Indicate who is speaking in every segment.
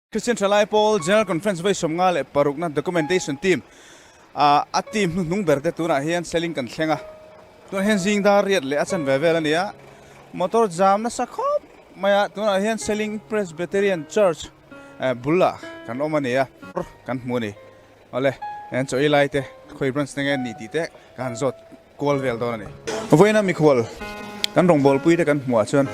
Speaker 1: Christian Thalai Pawl General Conference vawi 56na Documentation Team a team hnuhnung ber te tunah hian selling kan thleng a, tunah hian zing dar riat leh a chanve vel a ni a, motor jam nasa khawp mai a, tunah hian Selling Presbyterian Church bulah kan awm a ni a, kan hmu a ni. Awle, an chaw ei lai te khawi branch te nge an nih tih te ka han zawt kual vel dawn a ni. Vawiina mikhual kan rawngbawlpui te kan hmuh ah chuan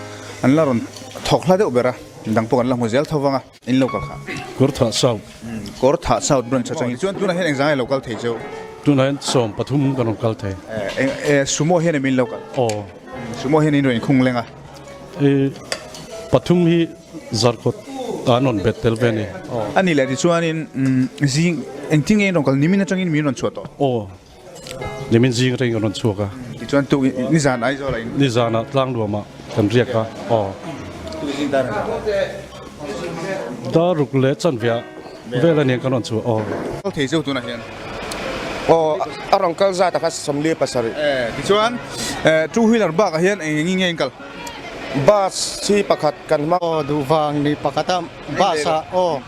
Speaker 1: an la rawn thawk hla deuh ber a, dang pawh kan la hmu zel tho vang a, in lo kal kha.
Speaker 2: Kawrthah South.
Speaker 1: Kawrthah South branch atangin chuan tunah hian engzang nge lo kal thei cheu?
Speaker 2: Tunah hian 13 kan rawn kal thei.
Speaker 1: E, sumo hian em in lo kal?
Speaker 2: Aw.
Speaker 1: Sumo hian in rawn inkhung leng a?
Speaker 2: E, pathum hi zarkawt an rawn bet tel ve a ni.
Speaker 1: A nih leh tichuanin zing engtin nge in rawn kal? Nimin atangin min rawn chhuah tawh?
Speaker 2: Aw. Nimin zing atangin kan rawn chhuak a.
Speaker 1: Tichuan tuk nizan Aizawl ah in.
Speaker 2: Nizan ah Tlangnuam ah kan riak a. Aw.
Speaker 1: Tuk zing dar engzah?
Speaker 2: Dar ruk leh chanve ah vel aniang kan rawn chhuah. Aw.
Speaker 1: Kal thei zeuh tunah hian.
Speaker 3: Aw a rawn kal zat ah kha 47.
Speaker 1: E tichuan two wheeler bak ah hian eng engin nge in kal?
Speaker 3: Bus hi pakhat kan hmang.
Speaker 4: Aw duh vang ni pakhat a bus ah aw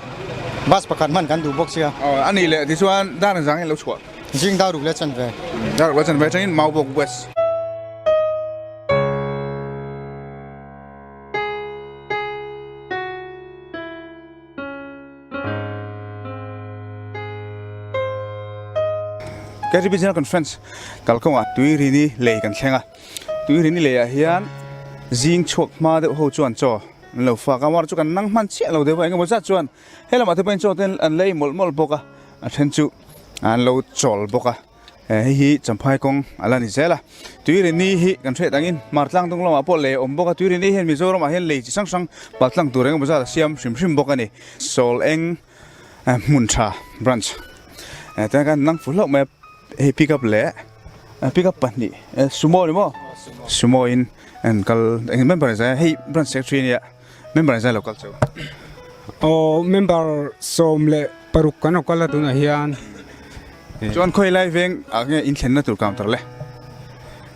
Speaker 4: bus pakhat hman kan duh bawk sia.
Speaker 1: Aw anih leh tichuan dar engzah nge in lo chhuah?
Speaker 4: Zing dar ruk leh chanve.
Speaker 1: Dar ruk leh chanve atangin Maubawk West. KTP General Conference kalkawngah Tuirini lei kan thleng a. Tuirini leiah hian zing chhuak hma deuh ho chuan chaw an lo fak a, mar chu kan nang hman chiah lo deuh a, engemaw zat chuan He lamah te pawhin chaw te an lei mawlh mawlh bawk a, a then chu an lo chawl bawk a, hei hi Champhai kawng a la ni zel a, Tuirini hi kan hriat angin Hmartlang dung lamah pawh lei a awm bawk a, Tuirini hian Mizoramah hian lei chi hrang hrang paltlang tur engemaw zat a siam hrim hrim bawk a ni. Sawl eng hmun tha branch tunah khan nang fu hlauh mai a, hei pick up leh pick up pahnih sumo ni maw sumo in an kal eng member zai a hei branch secretary a nia. Member zai lo kal chu.
Speaker 5: Aw member 16 kan lo kal a tunah hian.
Speaker 1: Chuan khawi lai veng ah nge in thlenna tur counter le?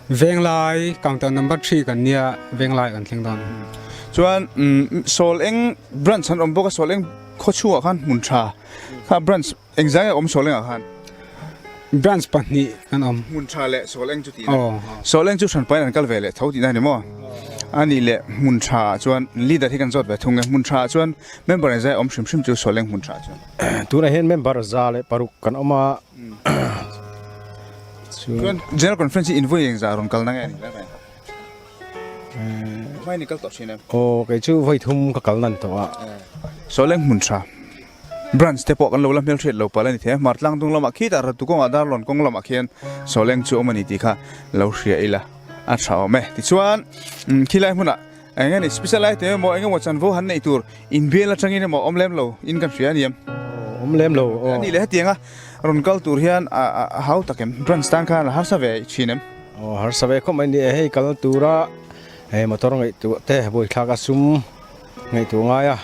Speaker 5: Venglai counter number 3 kan nia Venglai kan thleng dawn.
Speaker 1: Chuan Sawl eng branch an awm bawk a Sawl eng khaw chhungah khan hmun tha kha branch Engzai a awm Sawl engah khan?
Speaker 5: Branch pahnih kan awm.
Speaker 1: Hmun tha leh Sawl eng chu tihna. Sawl eng chu hran pahin an kal ve leh tho tihna a ni maw? A nih leh hmun tha ah chuan leader hi kan zawt ve thung e. Hmun tha ah chuan member engzai a awm hrim hrim chu Sawl eng hmun tha ah chuan.
Speaker 6: Tunah hian member 106 kan awm a.
Speaker 1: Chuan General Conference hi invawi engzah rawn kalna nge a nih lai? Hmai ni kal tawh thin em?
Speaker 6: Aw kei chu vawi thum ka kal nan tawh a.
Speaker 1: Sawl eng hmun tha. Branch te pawh kan lo la hmelhriat lo palh a ni thei a, Hmartlang dung lamah khitah Ratu kawngah Darlawn kawng lamah khian Sawleng chu awm a ni tih kha lo hria ila a tha awm e. Tichuan khilai hmunah eng nge ni special item emaw eng emaw chanvo han neih tur inbial atangin emaw awm lem lo in kan hria a ni em?
Speaker 6: Awm lem lo
Speaker 1: aw. A nih leh hetianga rawn kal tur hian a hau tak em? Branch tan khan a harsa ve thin em?
Speaker 6: Aw harsa ve khawp mai ni e, hei kal tura motor ngaihtuah te buaithlak a sum ngaihtuah ngai a.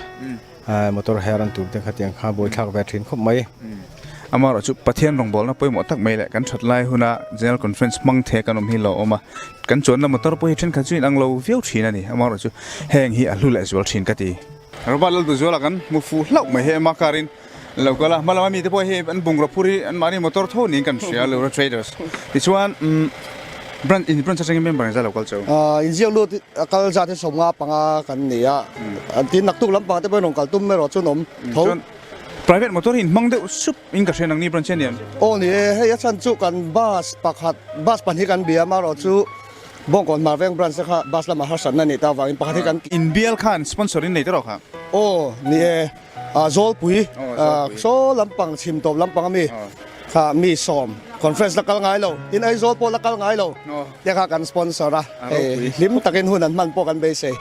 Speaker 6: Motor her an tur te khatiang kha buaithlak ve thin khawp mai.
Speaker 1: Amaherawh chu Pathian rawngbawlna pawimawh tak mai leh kan that lai huna General Conference hmang the kan awm hi lo awm a, kan chuanna motor pawh hi thenkhat chu inang lo viau thin a ni. Amaherawh chu heng hi a hlu leh zual thin ka ti. Robert Lalduhzuala kan hmu fuh hlauh mai hei ama car in lo kal a, hma lama mite pawh hei an bungraw phur hi anmahni motor tho niin kan hria Lura Traders. Tichuan Branch in branch atangin member engzah lo kal cheu?
Speaker 3: Inziak lut a kal zat hi 55 kan ni a, tin naktuk lampang te pawhin rawn kal tum erawh chu an awm tho.
Speaker 1: Chuan private motor hi in hmang deuh sup in ka hria nangni branch hian.
Speaker 3: Aw ni e, hei a chhan chu kan bus pakhat bus pahnih kan bia amaherawh chu Bawngkawn Hmarveng branch te kha bus lamah harsatna a nih ta avangin pakhat hi kan.
Speaker 1: Inbial khan sponsor in nei te rawh kha.
Speaker 3: Aw ni e. Zawlpui, saw lampang chhim tawp lampang ami kha mi sawm conference la kal ngai lo, tin Aizawl pawh la kal ngai lo te kha kan sponsor a, hei hlim takin hun an hman pawh kan beisei.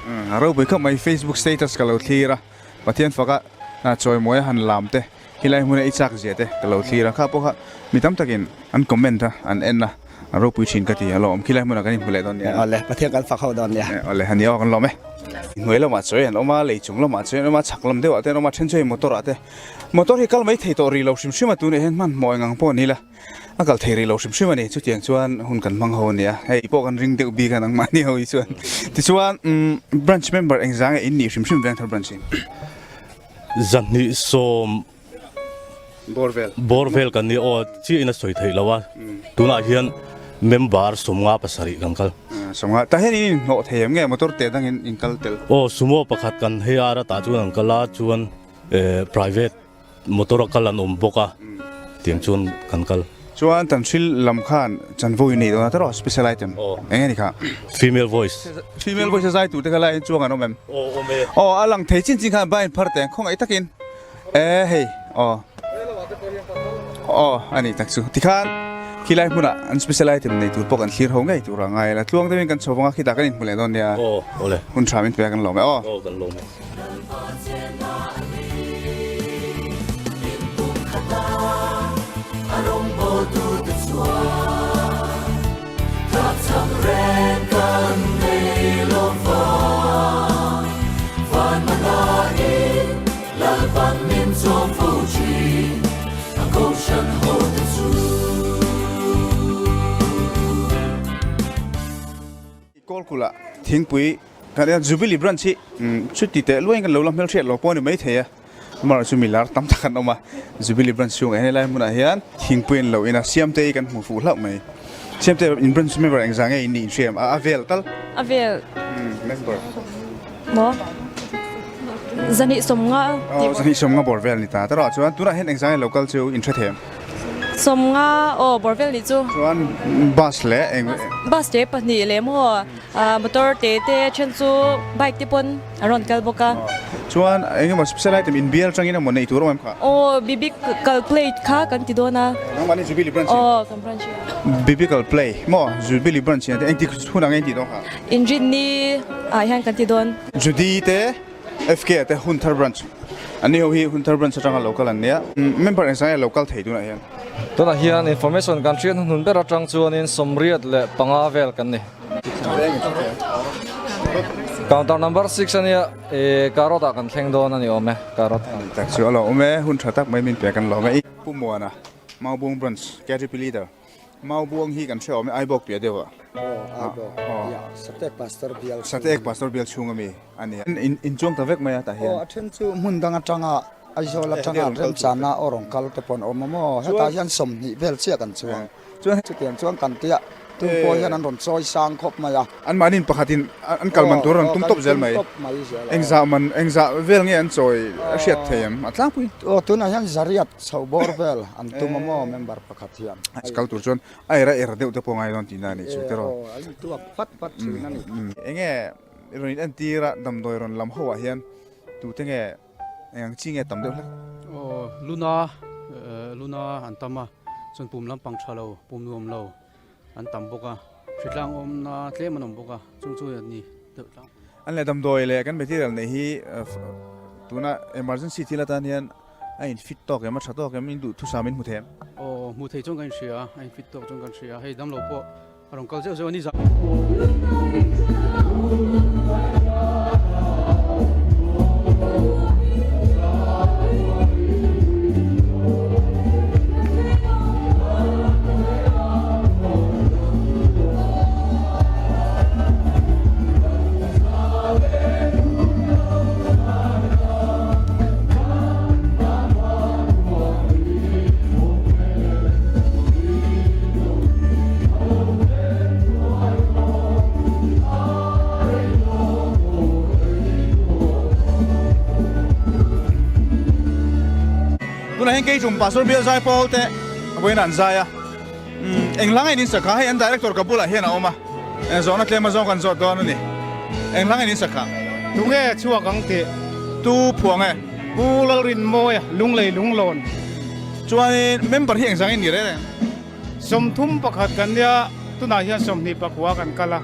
Speaker 1: Ropui khawp mai Facebook status ka lo thlir a, Pathian faka chawimawi a han lam te, khilai hmuna i chak zia te ka lo thlir a, kha pawh kha mi tam takin an comment a, an en a, a ropui thin ka ti a lawm, khilai hmunah kan inhmu leh dawn nia.
Speaker 3: Awle, Pathian kan fak ho dawn nia.
Speaker 1: Awle, hani aw kan lawm e. Hnuai lamah chawi an awm a, lei chung lamah chawi an awm a, chhak lam deuhah te an awm a, then chu hei motor ah te, motor hi kal mai thei tawh rih lo hrim hrim a, tunah hian hmanhmawh eng ang pawh ni la, a kal thei rih lo hrim hrim a ni, chutiang chuan hun kan hmang ho a nia, hei pawh kan ring deuh bik a nangmahni ho hi chuan, tichuan branch member engzah nge in nih hrim hrim Vengthar branch in?
Speaker 2: 220
Speaker 1: Bawr vel.
Speaker 2: Bawr vel kan ni aw chiahin a sawi theih lo a, tunah hian member 57 kan kal.
Speaker 1: 50, tah hian in inhnawh thei em nge motor teh dangin in kal tel?
Speaker 2: Aw sumo pakhat kan hei ar a tah chuan an kal a, chuan private motor a kal an awm bawk a, tiang chuan kan kal.
Speaker 1: Chuan Tanhril lam khan chanvo i nei dawn a tawrh a, special item eng nge ni kha?
Speaker 2: Female voice.
Speaker 1: Female voice a zai tur te kha laiin chuang an awm em?
Speaker 2: Aw awm e.
Speaker 1: Aw a lang thei chin chin khan bain phar teh ang khawngaih takin. E hei aw aw a nih tak chu tikhan khilai hmunah an special item nei tur pawh kan thlir ho ngei tur a ngai la tluang deuhin kan chho vang a khitah kan inhmu leh dawn nia
Speaker 2: aw awle
Speaker 1: hun tha min pe a kan lawm e aw
Speaker 2: aw kan lawm e.
Speaker 1: Kawlkula thingpui kan en Jubilee branch hi chuti teh luain kan lo la hmelhriat lo pawh a ni maithei a, amaherawhchu chu milar tam tak an awm a, Jubilee branch chhungah hian helai hmunah hian thingpui an lo in a, Siamte hi kan hmu fuh hlauh mai. Siamte in branch member engzah nge in nih in hria em? A vel tal.
Speaker 7: A vel.
Speaker 1: Member.
Speaker 7: Maw? Zahnih sawmnga.
Speaker 1: Aw, zahnih sawmnga bawr vel ni ta. Tawrah chuan tunah hian engzah nge lo kal chu in hre thei em?
Speaker 7: Sawmnga, aw bawr vel ni chu.
Speaker 1: Chuan bus leh eng.
Speaker 7: Bus te pahnih leh maw motor te te then chu bike te pawn a rawn kal bawk a.
Speaker 1: Chuan eng emaw special item inbial tangin emaw neih tur awm em kha?
Speaker 7: Aw, bibical plate kha kan ti dawn a.
Speaker 1: Nangmahni Jubilee branch in?
Speaker 7: Aw, kan branch in.
Speaker 1: Bibical play maw Jubilee branch in engtik hunah nge in tih dawn kha?
Speaker 7: Inrinni ah hian kan ti dawn.
Speaker 1: Judy te FK ah te Hunthar branch an ni ho hi Hunthar branch atanga lo kal an nia. Member engzah nge lo kal thei tunah hian?
Speaker 8: Tunah hian information kan hriat hnuhnun ber atang chuanin 85 vel kan ni. Counter number six ania e carrot ah kan thleng dawn a ni awm e carrot.
Speaker 1: Tak chu a lo awm e, hun tha tak mai min pe kan lawm e. Pu Muana, Maubung branch, KTP leader. Maubuang hi kan hre awm e, Aibawk piah deuh ah.
Speaker 9: Aw, Aibawk piah, Satek Pastor bial chhung.
Speaker 1: Satek Pastor bial chhung ami a ni. In chuang ta vek mai a tah hian.
Speaker 9: Aw, a then chu hmun dang atanga Aizawl atanga remchana aw rawn kal te pawh an awm a maw? Hetah hian 20 vel chiah kan chuang. Chuan chutiang chuan kan tia tum pawh hian an rawn chawi sang khawp mai a.
Speaker 1: Anmahniin pakhatin an kal man tur a rawn tum tawp zel mai. Engzah man, engzah vel nge an chawi a hriat thei em? A tlangpui.
Speaker 9: Aw, tunah hian zariat chho bawr vel an tum a maw member pakhat hian.
Speaker 1: Kal tur chuan a era er deuh te pawh ngai dawn tihna a nih chu tiraw.
Speaker 9: Aw, a intuak vat vat thin a ni.
Speaker 1: Enge rawn in entir a damdawi rawn lam ho ah hian tute nge Eng ang chi nge tam deuh hlek?
Speaker 10: Aw, luna, luna an tam a, chuan pum lampang tha lo, pum nuam lo an tam bawk a, hritlang awmna tlem an awm bawk a, chung chu a ni deuh tlang.
Speaker 1: An leh damdawi leh kan material neih hi tuna emergency thil atan hian a in fit tawk em, a tha tawk em, in duh thusam in hmu thei em?
Speaker 10: Aw, hmu thei chuan kan inhria a, a in fit tawk chuan kan hria a, hei damlo pawh A rawn kal zeuh zeuh a ni zah.
Speaker 1: Tunah hian kei tum Pastor Bial Zai Pawl te vawiin an zai a, eng hla ngei in sakha hei an director ka bulah hian a awm a, zawhna tlem azawng kan zawt dawn a ni, eng hla ngei in sakha.
Speaker 5: Tunge chhuak ang tih?
Speaker 1: Tu phuang e?
Speaker 5: Pu Lalrinmawia Lunglei Lunglawn.
Speaker 1: Chuanin member hi engzang in ni reng reng?
Speaker 5: 31 kan nia, tunah hian 29 kan kal a.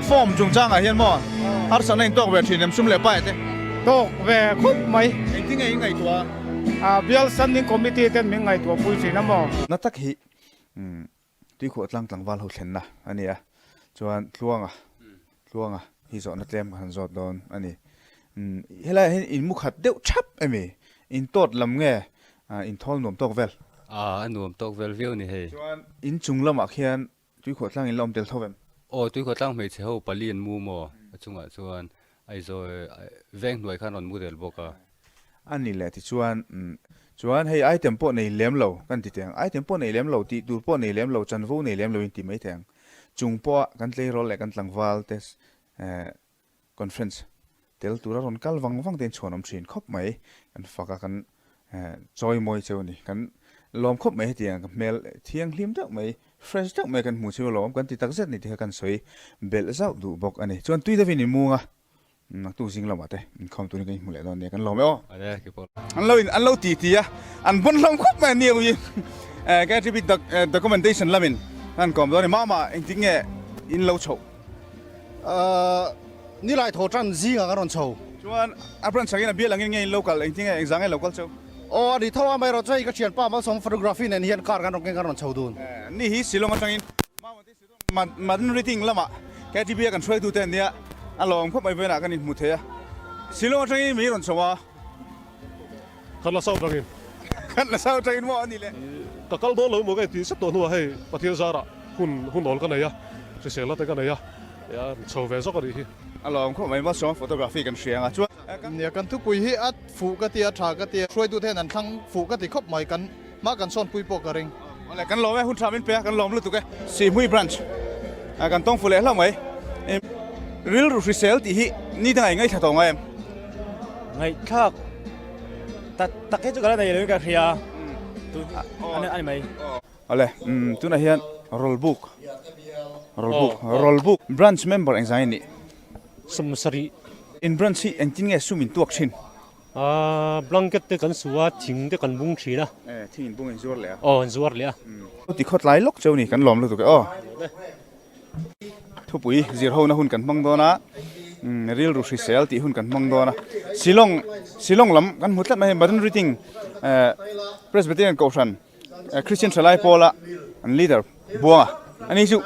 Speaker 1: Form chungchangah hian maw harsatna in tawk ve thin em sum leh pai te?
Speaker 5: Tawk ve khawp mai.
Speaker 1: Engtin nge in ngaihtuah
Speaker 5: a? Bial Standing Committee ten min ngaihtuah pui thin a maw?
Speaker 1: Na tak hi Tuikhuah tlang tlangval ho thlenna a ni a, chuan Tluanga, Tluanga hi zawhna tlem ka han zawt dawn a ni. Helaiah hian in mu khat deuh thap emi? In tawt lam nge in thawl nuam tawk vel?
Speaker 11: A nuam tawk vel viau ni hei.
Speaker 1: Chuan in chung lamah khian Tuikhuah tlang in la awm tel tho em?
Speaker 11: Aw, Tuikhuah tlang hmeichhe ho pali an mu maw? A chungah chuan Aizawl veng hnuai khan rawn mu tel bawk a.
Speaker 1: A ni leh tichuan chuan hei item pawh nei lem lo kan ti teh ang, item pawh nei lem lo, tih tur pawh nei lem lo, chanvo nei lem lo in ti mai teh ang. Chung pawha kan tleirawl leh kan tlangval te conference tel tura rawn kal vang vang te in chhuan awm thin khawp mai. Kan fak a, kan chawi mawi cheu a ni. Kan lawm khawp mai hetiang ka hmel thianghlim deuh mai, fresh deuh mai kan hmu cheu alawm kan ti takzet ni tih kha kan sawi belh zauh duh bawk a ni. Chuan tui deuhin in mung a. Naktuk zing lamah te inkhawm turin kan inhmu leh dawn nia kan lawm e aw. An lo in an lo ti ti a, an bawn hlawm khawp mai ania ui. KTP documentation lamin an kawm dawn a ni. Mama engtik nge in lo chhoh?
Speaker 4: Nilai thaw tan zingah kan rawn chho.
Speaker 1: Chuan a branch angin a bial angin nge in lo kal engtik nge engzah nge lo kal cheu?
Speaker 4: Aw a ni tho a, amaherawhchu hei ka thianpa Malsawm photography nen hian car kan rawn keng kan rawn chho dun.
Speaker 1: Ni hi Shillong atangin Mama te Madden Reading lamah KTP a kan hruaitute an nia, a lawm khawp mai vawiinah kan inhmu thei a. Shillong atangin mi rawn chho a.
Speaker 12: Khat la sau atangin.
Speaker 1: Khat la sau atangin maw a ni le?
Speaker 12: Ka kal dawn lo maw ka inti sep tawh hnuah hei Pathian zarah hun hun awl ka nei a, hrisel te ka nei a, chho ve zawk a nih hi.
Speaker 1: A lawm khawp mai maw Shillong photography kan hria ang a chuan.
Speaker 4: Nia kan thupui hi a fuh ka ti a, tha ka ti a, hruaitute hian an thlang fuh ka ti khawp mai kan. Hma kan sawn pui pawh ka ring.
Speaker 1: Awle kan lawm e, hun tha min pe a, kan lawm lutuk e. Sihmui branch ah kan tawng fu leh hlauh mai. Rilru hrisel tih hi ni dangah i ngaithla tawh ngai em?
Speaker 13: Ngaihthlak tak tak hi chu ka la nei lo in ka hria a ni mai.
Speaker 1: Awle tunah hian Rawlbuk Rawlbuk Rawlbuk branch member engzah nge nih?
Speaker 13: 70.
Speaker 1: In branch hi engtin nge sum in tuak thin?
Speaker 13: Aaa blanket te kan su a, thing te kan bung thin a.
Speaker 1: E, thing in bung in zuar leh a.
Speaker 13: Aw, in zuar leh a.
Speaker 1: Ti khawt lai lawk cheu ni, kan lawm lutuk e aw. Thupui zir hona hun kan hmang dawn a, rilru hrisel tih hun kan hmang dawn a. Shillong, Shillong lam kan hmu tlat mai hei, Madan Reading Presbyterian Kohhran Christian Thalai Pawla an leader Buanga a ni chu.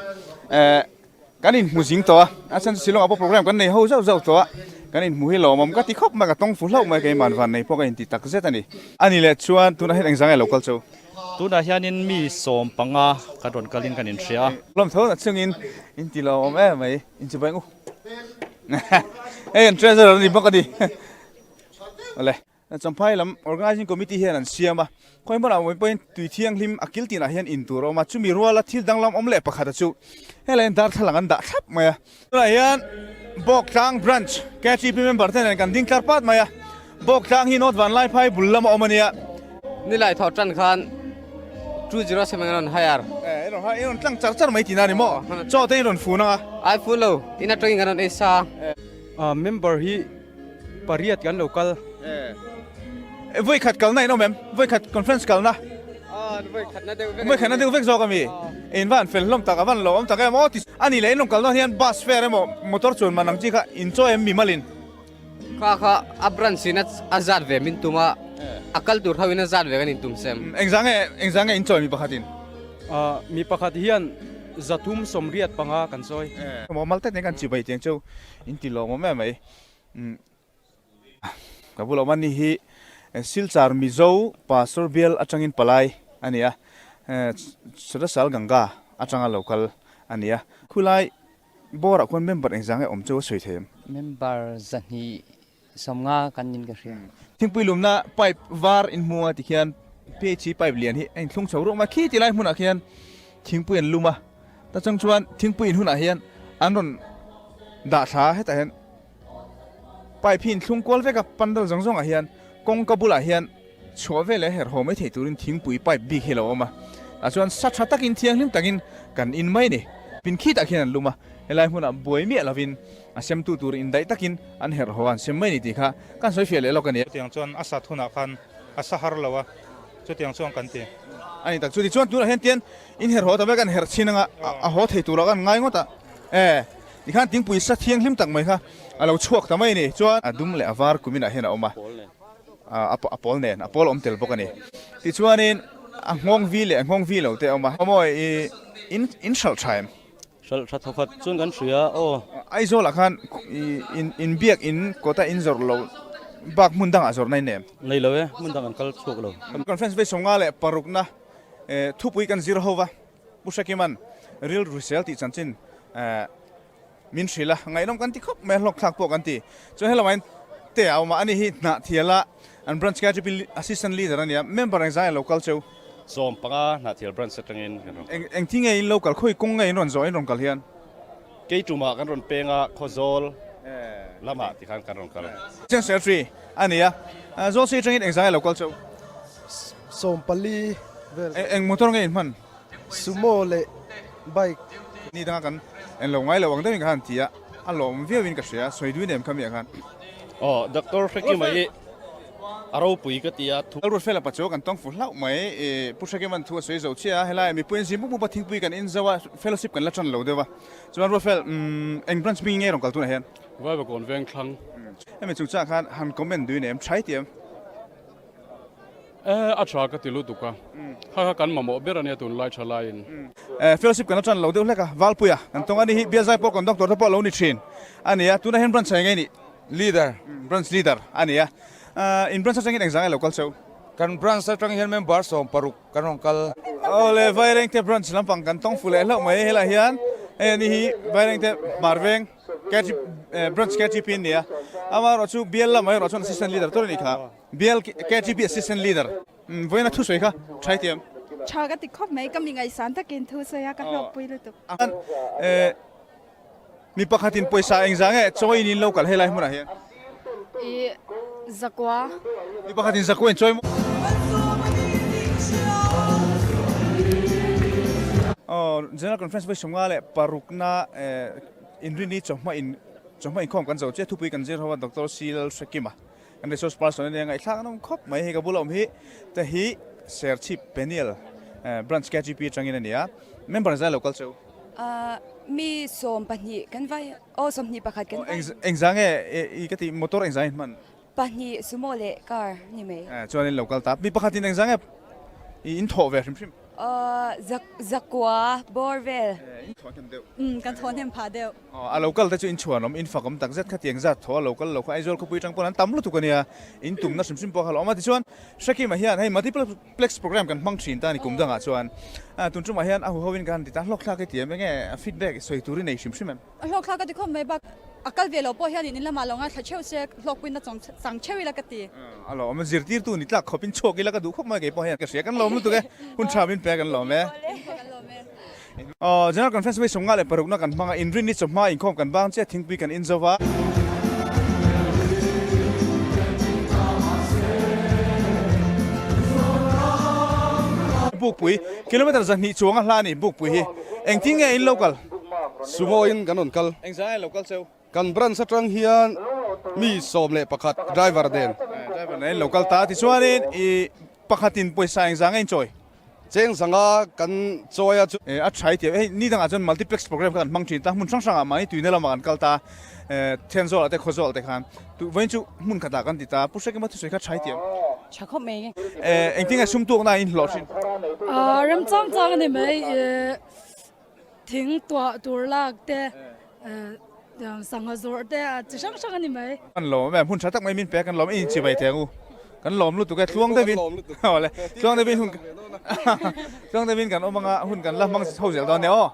Speaker 1: Kan inhmu zing tawh a, a chhan chu Shillong ah pawh program kan nei ho zauh zauh tawh a, kan inhmu hi lawmawm ka ti khawp mai, ka tawng fu hlauh mai, keimah van nei pawh ka inti tak zet a ni. A ni leh chuan tunah hian engzah nge lo kal chu?
Speaker 13: Tunah hianin mi 15 kan rawn kalin kan inhria a.
Speaker 1: Lawm tho na chungin inti lawmawm em mai, inchibai ngu. Hei an treasurer a ni bawk a ni. Awle. Champhai lam Organising Committee hian an siam a, khawi hmunah awm pawhin tui thianghlim a kil tinah hian in tur a awm a, chumi ruala thil danglam awm leh pakhat a chu helai hian darthlalang an dah thlap mai a. Tunah hian Bawktlang Branch KTP member te nen kan ding tlar pat mai a, Bawktlang hi North Vanlaiphai bul lama awm a nia.
Speaker 14: Nilai thawh tan khan 207 an rawn hire.
Speaker 1: E, i rawn hire, i rawn tlang char char mai tihna a ni maw? Chaw te i rawn fun ang a?
Speaker 14: Ai fun lo, in atangin kan rawn ei sa.
Speaker 13: Member hi Pariat kan lo kal.
Speaker 1: E voi khat kalna in awm em? Voi khat conference kalna?
Speaker 14: Aw voi khat na deuh vek.
Speaker 1: Voi khat na deuh vek zawk ami? In van fel hlawm tak a van lo awm tak em aw ti ani leh in rawn kalna hian bus fare emaw motor chuan man ang chi kha in chawi em mimalin?
Speaker 14: Kha kha a branch in a zat ve min tum a, a kal tur ho in a zat ve kan in tum sem.
Speaker 1: Engzah nge engzah nge in chawi mi pakhat in?
Speaker 13: Mi pakhat hian 385 kan chawi.
Speaker 1: Mumal tak nen kan chibai tiang chu in ti lawmawm em mai. Ka bula awm a ni hi Silchar Mizo Pastor Bial atangin palai a ni a, Sadasal Ganga atanga lo kal a ni a. Khulai bawrah khuan member engzah nge awm chu a sawi thei em?
Speaker 15: Member 250 kan nin ka hria.
Speaker 1: Thingpui lumna pipe var in hmu a tikhian PHC pipe lian hi a inthlung chho ruak mai a, khi ti lai hmunah khian thingpui an lum a, ta chang chuan thingpui in hunah hian an rawn dah thla a, hetah hian pipe hi inthlung kual vek a, pandal zawng zawngah hian kawngka bulah hian chhuah vel leh herh haw mai theih turin thingpui pipe bik hi a lo awm a, tah chuan sa tha takin thianghlim takin kan in mai a ni. Pin khitah khian an lum a, helai hmunah buai miah lovin a semtu tur indaih takin an herh haw a, an sem mai a ni tih kha kan sawi fiah leh lawk a ni.
Speaker 16: Chutiang chuan a sat hunah khan a sa har lo a, chutiang chuan kan ti.
Speaker 1: A ni tak, chuti chuan tunah hian tian in herh haw ta vek a, an herh chhin anga a haw thei turah kan ngai ngawt a, e tikhan thingpui sa thianghlim tak mai kha a lo chhuak ta mai a ni. Chuan a dum leh a var kuminah hian a awm a, a pawl nen, a pawl a awm tel bawk a ni. Tichuanin a nghawng vi leh a nghawng vi lo te a awm a, mawi i in hralh tha em?
Speaker 13: Hralh tha thawkhat chuan kan hria aw.
Speaker 1: Aizawl ah khan i in biak in kawta in zawrh lo bak hmun dangah zawrh na in nem?
Speaker 13: Nei lo e, hmun dang an kal chhuak lo.
Speaker 1: Conference vei 56na thupui kan zir ho va, Pu Hrekiman rilru sel tih chanchin min hrilh a, ngaihnawm kan ti khawp mai a, hlawkthlak pawh kan ti. Chuan helama in te a awm a, ani hi hnah thiala. An branch KGP assistant leader a nia, member engzai a lo kal cheu.
Speaker 17: 15 Hnahthial branch atangin kan rawn kal.
Speaker 1: Engti nge in lo kal, khawi kawng nge in rawn zawh in rawn kal hian?
Speaker 17: Kei tumah kan rawn peng a, Khawzawl lamah tikhan kan rawn kal.
Speaker 1: Chiang Secretary a nia, Zawlsei atangin engzai a lo kal cheu?
Speaker 18: 14 vel.
Speaker 1: Eng motor nge in hman?
Speaker 18: Sumo leh bike.
Speaker 1: Ni danga kan en lo ngai lo ang deuhin ka han ti a, a lawm viauin ka hria, sawi dui nem kha mi ah khan.
Speaker 17: Aw, Doctor Hrekima hi a ropui ka ti a, thu.
Speaker 1: Lalruatfela pachuau kan tawng fu hlauh mai, i Pu Hrekima'n thu a sawi zo chiah a, helai mipui an zin mup mup a, thingpui kan in zo a, fellowship kan la tan lo deuh a. Chuan Ruatfel, umm, eng branch hming nge rawn kal tunah hian?
Speaker 10: Vaivakawn Vengthlang.
Speaker 1: Hemi chungchangah khan han comment dui nem, tha i ti em?
Speaker 10: E, a tha ka ti lutuk a. Kha kha kan mamawh ber a nia tunlai tha laiin.
Speaker 1: E, fellowship kan la tan lo deuh hlek a, Valpuia kan tawng a ni hi, Bial Zaipawl conductor te pawh a lo ni thin a ni a, tunah hian branch a eng nge nih?
Speaker 19: Leader.
Speaker 1: Branch leader a ni a. In branch atangin engzah nge lo kal cheu?
Speaker 19: Kan branch atang hian member 60 kan rawn kal.
Speaker 1: Awle, Vairengte branch lampang kan tawng fu leh hlauh mai helaiah hian hei ani hi Vairengte Hmarveng KG branch KGP an ni a, amaherawhchu bial lamah erawh chuan assistant leader tur a nih kha. Bial KGB Assistant Leader vawiina thusawi kha tha i ti em?
Speaker 20: Tha ka ti khawp mai, ka mi ngaihsan takin thusawi a ka hlawkpui lutuk.
Speaker 1: Mi pakhatin pawisa engzah nge chawi in lo kal helai hmunah hian?
Speaker 20: I zakua.
Speaker 1: Mi pakhatin zakua in chawi maw? Aw General Conference vawi 56na inrini chawhma in chawhma inkhawm kan zo chiah thupui kan zir ho a Doctor C Lalhrekima. Kan resource person a nia ngaihthlak an awm khawp mai hei ka bula awm hi te hi Serchhip Peniel branch KGP atangin a ni a member zai lo kal cheu.
Speaker 21: Mi 12 kan vai aw 21 kan vai.
Speaker 1: Engzah nge i ka tih motor engzah in hman?
Speaker 21: Pahnih sumo leh car ni mai.
Speaker 1: Chuan in lo kal ta mi pakhat in engzah nge i in thawh ve hrim hrim?
Speaker 21: Zakua bawr vel.
Speaker 1: In thawh hnem deuh.
Speaker 20: Umm kan thawh hnem phah deuh.
Speaker 1: A lo kal te chu in chhuan awm, in fak awm tak zet kha tiang zat tho a lo kal lo kha Aizawl khawpui atang pawn an tam lutuk a nia, in tumna hrim hrim pawh kha a lo awm a. Tichuan Hrekima hian hei multiplex program kan hmang thin ta a ni kum dangah chuan tun tumah hian a huho in kan han ti ta hlawk thlak i ti em enge feedback sawi tur i nei hrim hrim em?
Speaker 20: A hlawk thlak a ti khawp mai bak, a kal ve lo pawh hian in lamah lo ngaithla theuh se hlawkpui na chawng chang theuh ila ka ti.
Speaker 1: A lo awm a, zirtirtu ni tlak khawpin chhuak ila ka duh khawp mai kei pawh hian ka hria kan lawm lutuk e, hun tha min pe kan lawm e. Aw, General Conference vawi 56 na kan hmang a, inrinni chawhma inkhawm kan bang chiah thingpui kan in zo va. Bukpui, kilometre 200 chuang a hla a ni Bukpui hi. Engtin nge in lo kal?
Speaker 19: Sumo in kan rawn kal.
Speaker 1: Engzah nge lo kal cheu?
Speaker 19: Kan branch atang hian mi 11 driver nen.
Speaker 1: Driver nen lo kal ta tichuanin i pakhatin pawisa engzah nge in chawi?
Speaker 19: Cheng zanga kan chawi a chu.
Speaker 1: A tha i ti a, hei ni dangah chuan multiplex program kha kan hmang thin ta, hmun hrang hrangah mahni tuina lamah kan kal ta, Thenzawl ah te Khawzawl te khan tu vawiin chu hmun khatah kan ti ta, Pu Hrekima thusawi kha tha i ti em?
Speaker 7: Tha khawp mai.
Speaker 1: Engtin nge sum tuakna in hlawh thin?
Speaker 22: Remchang chang a ni mai. Thing tuah tur lak te, sangha zawrh te a chi hrang hrang a ni mai.
Speaker 1: Kan lawm em, hun tha tak mai min pek kan lawm, i inchi mai teh ang u. Kan lawm lutuk e, tluang deuhin, awle, tluang deuhin hun, tluang deuhin kan awm anga hun kan la hmang chho zel dawn nia aw.